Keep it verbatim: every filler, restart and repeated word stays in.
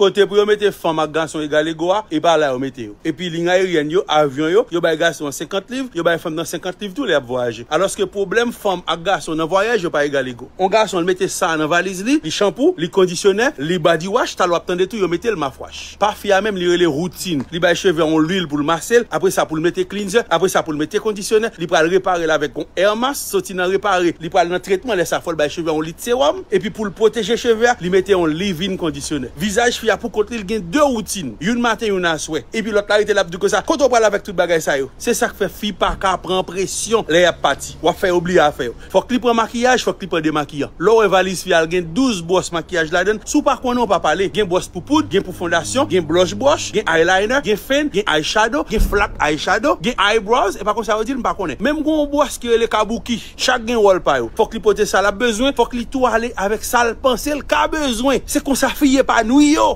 Kote pou yo mete fanm ak gason egal ego a, e pa la yo mete yo. Epi liy ayeryèn yo, avyon yo, yo bay gason an senkant liv, yo bay fanm nan senkant liv tou lè y ap vwayaje. Alòske pwoblèm fanm ak gason nan vwayaj yo pa egal ego. On gason l mete sa nan valiz li, li chanpou, li kondisyonè, li body wash, talè w ap tande tou yo mete l mafwash. Pa fi a menm, li rele woutin. Li bay cheve a on lwil pou l mase l, apre sa pou l mete cleanser, apre sa pou l mete kondisyonè, li pral repare l avèk on air mask, soti nan repare, li pral nan tretman, lè sa fò l bay cheve a on lit sewòm, epi pou l pwoteje cheve a, li mete on leave-in kondisyonè. Vizaj fi a pou kont li, l gen de woutin, youn maten, youn aswè, epi lòt la rete l ap di konsa, kote w pral avèk tout bagay sa yo? Se sa k fè fi pa ka pran presyon lè y ap pati. W ap fè yo bliye afè yo. Fòk li pran makiyaj, fòk li pran demakiyan. Lè w wè valiz fi a, l gen douz bwòs makiyaj ladan l, si w pa konnen, w pa pale. Gen bwòs pou poud, gen pou fondasyon, gen blush brush, gen eyeliner, gen fenn, gen eyeshadow, gen flat eyeshadow, gen eyebrows, e pa konsa yo di l, m pa konnen. Menm gen yon bwòs ki rele kabuki. Chak gen wòl pa yo. Fòk li pote sa l ap bezwen, fòk li tou ale avèk sa l panse l ka bezwen. Se konsa fi epanwi yo.